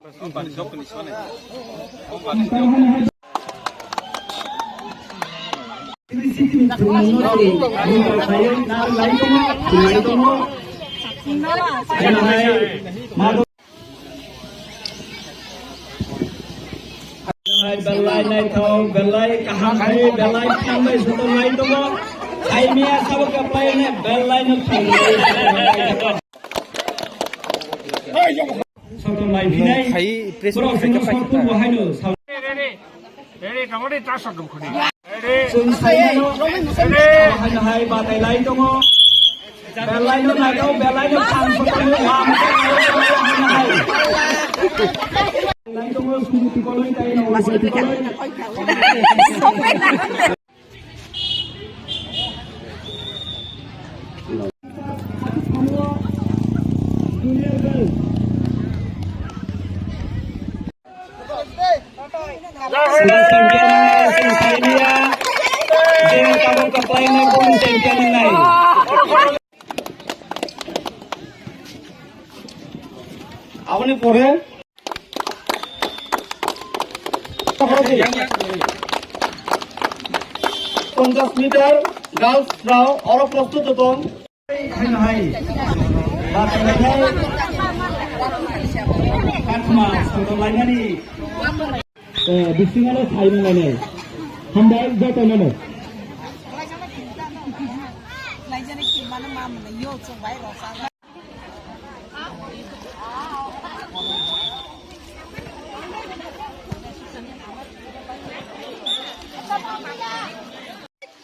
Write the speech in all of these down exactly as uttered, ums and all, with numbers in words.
Belai naithok, belai kaham khe, belai thangnai sotongnai tongo. Saimia sabo khe paine belai no thangnai. Sotongnai phinai. Borok chwngno sottung bo haino. Ready, ready, ready, ready. Chwng saimano, hai, hai, batai lai tongo. Belai no naitho, belai no thansa tongo, belai tongo, sumiti koloi tai no, sumiti koloi. Aboni pore ponchash meter girls rao oro prostut tong. Hai, hai. Kathma, soto lainani. Eh, bisingalo sai mangai nai. Hambai joto mano.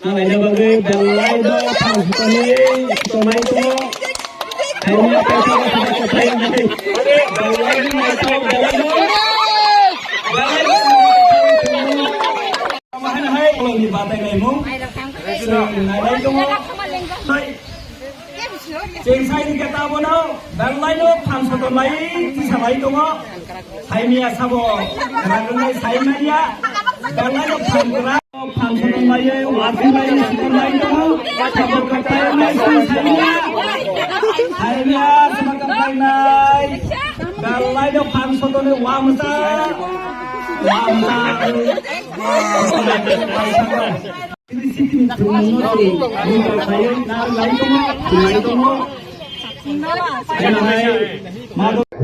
Nalaina bagwi belai no thangsitani tongnai tongo. Belai no naithok, belai no. Belai no naithok, belai no. Tamo hano hai, kolomni batai naimung. Chwng nailai tongo. Chwng sai rikha ta bono, belai no phan soto lai, tisa lai tongo. Saimia sabo, ragwnai saimania, belai no phan kwrak, phan soto lai, wati lai, sukun lai tongo. Sabo katai lai, sai saimia. Saimia, sabo katai lai. Belai no phan soto ni wamsa. Wamsa.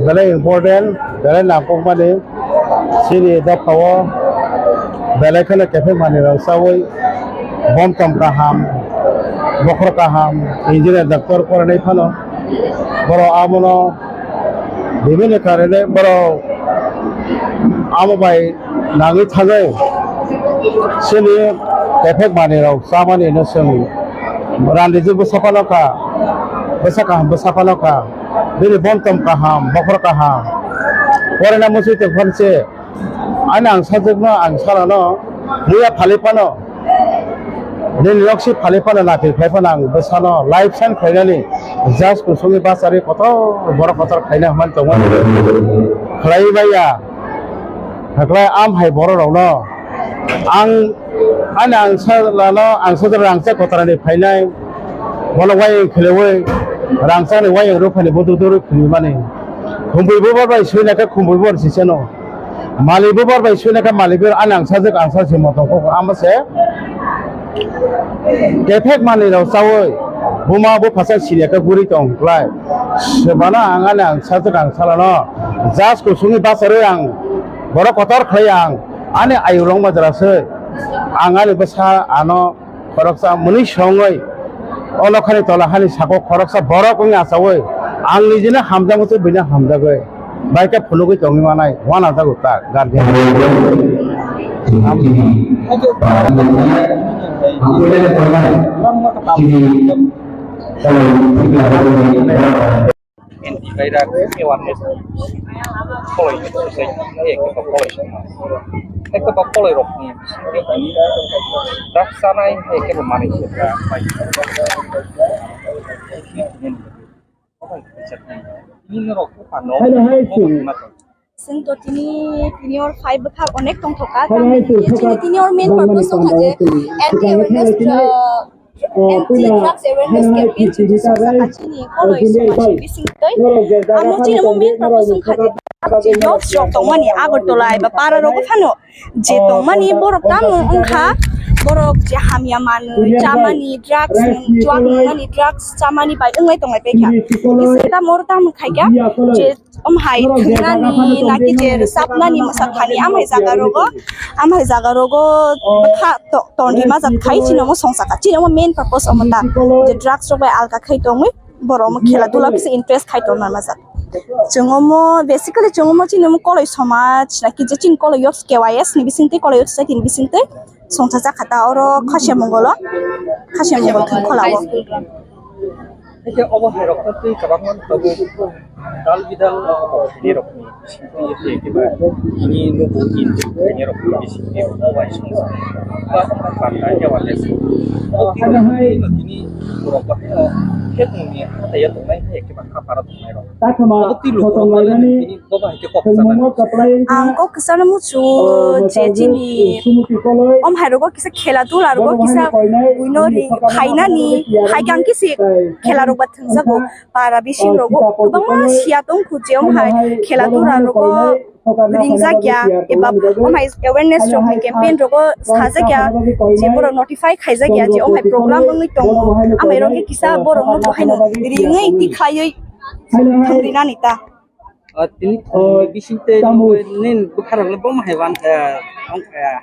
Belai important, belai nangkukmani, chini dophao belai kheno kephek manwirok chawi, bomtom kaham, bokhor kaham, engineer, doctor porinai phano, borok abono bibini karone borok amo bai nangwi thangwi chini kephek manwirok chamani no chwng randijwk bwsa phano kha, bwsa kaham bwsa phano kha, bini bomtom kaham, bokhor kaham, porina muchwi tongphani se ani ang sajwkno ang salano muya phali phano. Nini nok si phali phano naphik phai phano ang bwsano life sign khlainani just kusungwi bachari kotor borok kotor khaina hwnmani tongmani khlaiwi maya. Hakhlai am hai borok rokno ang ani ang sa lano ang sa rangchak kotorani phainai bono wayang khwlaiwi rangchakni wayang rwphani buduk duk rwphani mani khumbuibo bai suinai khe khumbuibo siseno. Malik bo bar bai suina kha malik ber ani ang sajwk ang sa se motom kok ama se. Kephek manwi rok chawi buma bo phasak sini khe guri tong klai. Sebana ang ani ang sajwk ang salano just kusungni bacharwi ang borok kotor khlai ang ani ayuk rok majra se ang ani bwsa ano khoroksa mwnwi songwi o nokhani tola hani sako khoroksa borok wngwi achawi ang nijino hamjakmani buino hamjagwi bai khe phunugwi tongwi manai uanajago ta guardian. Anti-virus awareness poloi se, hai khe ba poloi rok ni bisingo tini drugs chanai hai khe bo manwi se. Nini rok buphano. Chwng to tini, tini or five bwkha onek tongthoka, tamni hwnkhe chini tini or main purpose wngkha je anti awareness, uh, anti drugs awareness campaign chini songsa kha chini koloi somaj ni bisingtwi. Ano chini main purpose wngkha je Youth rok tongmani Agartala eba para rogo phano je tongmani borok tamo wngkha, borok je hamya manwi chamani drugs, chuak nungmani drugs chamani bai wnglai tonglai paikha. Kisa tamo oro tamo khaikha je omhai thwngnani naki je rwchapnani mwsakhani amhai jaga rogo, amhai jaga rogo bwkha to-, tonri majak khai chini omo songchakha, chini omo main purpose omo ta je drugs rok bai alka khai tongwi borok omo khela dula kisa interest khai tongna majak. Chwng omo basically chwng omo chini omo koloi somaj naki je chini koloi yok K Y S ni bisingtwi, koloi yok society ni bisingtwi songchajak kha ta oro Khasiya Mongol o, Khasiya Mongol thung khola o. Haikhe obo hai rok twi kwbangma tabuk dal bidal rok ni rok ni bisingtwi khe ba ini nubu in rok ni bisingtwi obo bai songsa ba panda ya wale si. Obo twi rok ni tini borok ba khe tongni hatai ya tongnai hai khe ba ha para tongnai rok. Obo twi rok ni tini boba hai khe kok sana. Ang kok sana muchu je chini om hai rogo kisa khela dula rogo kisa buino ri phainani hai kang kisi khela rok ba thwngjago para bising rogo kwbangma siya tong khu je om hai khela dula rogo ringjak ya eba om hai awareness rok ni campaign rogo sajak ya je borok notify khaijak ya je om hai program wngwi tongo amai rok kisa borok no bo haino ringwi tikhlaiwi thwngrinani ta. Ah, tini thwngmung ni bisingtwi nini bwkha rok le bom hai wan, ah,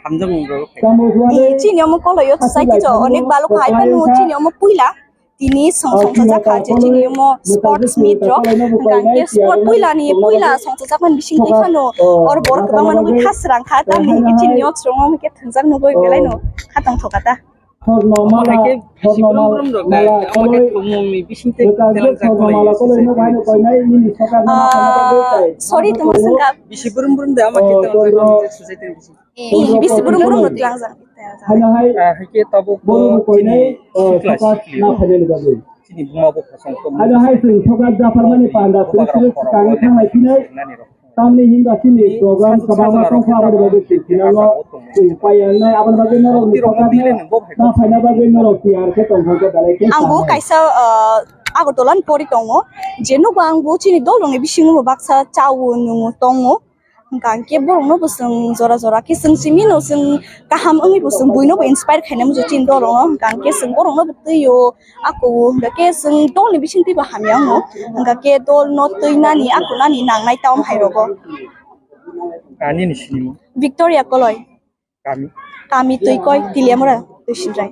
hamjakmung rok. Ni chini omo koloi o society rok onek balok hai phano chini omo puila tini song song chajak kha je chini omo sports meet rok hwnkha hwnkhe sport puila ni puila song chajak mani bisingtwi phano oro borok kwbangma nugwi kha srang kha tamni hwnkhe chini o chwrwng o hwnkhe thwngjak nugwi belai no kha tongthok kha ta. Omo hai khe bisi brum brum rok dai, omo khe thwngmung ni bisingtwi belajak koloi. Ah, sorry, tongma swngkha. Bisi brum brum dai, omo khe belajak koloi, society ni bising. Eh, bisi brum brum rok belajak. Ah, hai khe tabuk bo chini sikla sikli. Chini buma bo khosong tong. Tamni hinba chini program kwbangma tongkha, aboni bagwi chwng thinango, chwng paiya wngnai, aboni bagwi norokni kokarno ma phaina bagwi norok tiyar khe tongthok khe belai khe. Ang bo kaisa, uh, Agartala ni pori tongo, je nogo ang bo chini dol rokni bisingo bo baksa chao nwngo tongo, hwnkha hwnkhe borokno bo chwng jora jora khe chwng simi no chwng kaham wngwi bo chwng buino bo inspire khaina muchung chini dol rokno, hwnkha hwnkhe chwng borokno bo twi o. Ako hwnkha khe chwng dol ni bisingtwi bo hamya wngo. Hwnkha khe dol no twi nani, ako nani nangnai ta om hai rogo. Ani ni sinimo? Victoria Koloi. Kami? Kami Twikoi, Tiliamura, Twisingrai.